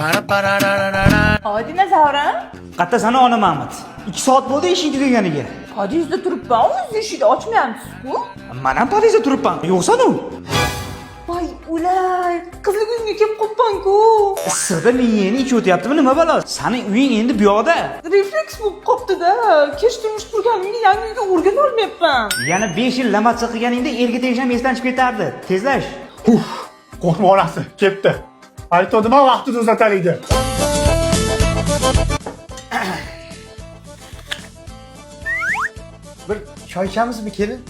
Odina Zavra. Qatta sani ona Mahmud. 2 soat bo'ldi eshik tugaganiga. Podyezdda turibman, o'zingiz eshikni ochmayapsiz-ku. Man ham podyezdda turibman. Yo'qsan u. Voy, ulay, qizlik uyimga kelib qolibman-ku. Issiqda miyangni ichib o'tyaptimi, nima balo? Sani uying endi bu yoqda. Refleks bo'lib qolibdi-da. Kech turmush qurganimga yangi uyga o'rgana olmayapman. Yana 5 yil lamatsa qilganingda erga tegish ham esdan chiqib ketardi. Tezlash. Uf, qo'rqma onasi, ketdi. Aytgandim vaqtida uzatalik deb. Bir choy ichamizmi, kelin?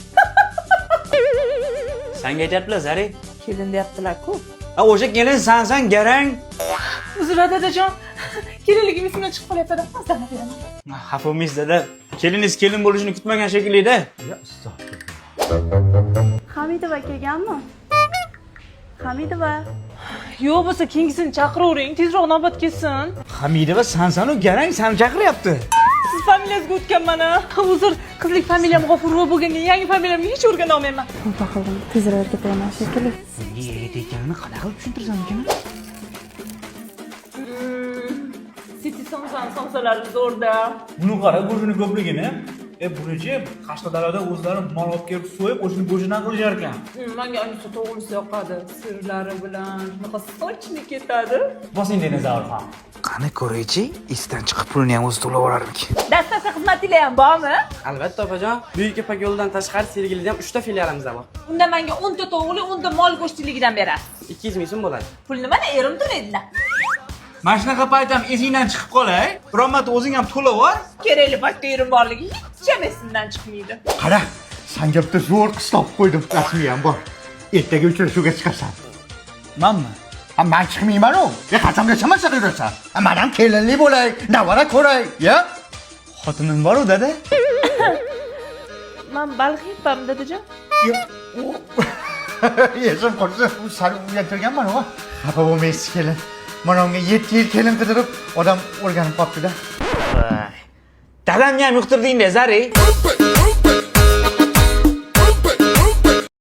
Sanga aytyaptilar, Zari. Kelin deyaptilar-ku. Ha, o'sha kelin sansan garang. Uzr, dadajon. Kelinligim esimdan chiqib qolyapti. Mazdani beraman. Xafa bo'lmaysiz, dada. Keliningiz kelin bo'lishini kutmagan shekilli-da. Ya, astag'firullah. Hamidova kelganmi? Hamidova. Yo'q bo'lsa keyingisini chaqiravering, tezroq navbat kelsin. Hamidova sansanu garang sani chaqiryapti. Siz familiyangizga o'tganman a. Uzr, qizlik familiyam G'ofurova bo'lganga yangi familiyamga hech o'rgana olmayman. Tavba qildim. Tezroq erga tegaman shekilli. Bunga erga tekkanini qanaqa qilib tushuntirsam ekan? City somsani somsalari zo'rda. Buni qara, go'shtini ko'pligini. Bunichi Qashqadaryoda o'zlari mol olib kelib so'yib, o'shini go'shtidan qilishar ekan. Menga ayniqsa to'g'risi yoqadi. Sirlari bilan shunaqa sochni ketadi. Bosing dinozavrxon. Qani ko'raychi, esdan chiqib pulini ham o'zi to'lab yuborarmikin. Dastavka xizmatinglar ham bormi? Albatta, opajon. Buyuk Ipak yo'lidan tashqari Sergelida ham 3 ta filialimiz bor. Unda menga 10 ta tovuqli, 10 ta mol go'shtiligidan berasiz. 200 ming so'm bo'ladi. Pulni mana erim to'laydilar. Mana shunaqa payt ham esingdan chiqib qolay. Biron marta o'zing ham to'lab yubor. Kerakli paytda erim borligi hech ham esimdan chiqmaydi. Qara, sanga bitta zo'r qiz topib qo'ydim. Rasmi ham bor. Ertaga uchrashuvga chiqasan. Manmi? Ha, man chiqmayman-u. E, qachongacha maza yurasan? Ha, man ham kelinli bo'lay, navara ko'ray, ya? Xotinim bor-u, dada. Men baliq yeyapman, dadajon. Ya, Esim qursin, sal uyaltirganman u. Xafa bo'lmaysiz, kelin. Mana unga 7 yil kelin qidirib, odam o'rganib qolibdi-da. Dadamga ham yuqtirding-da, Zari.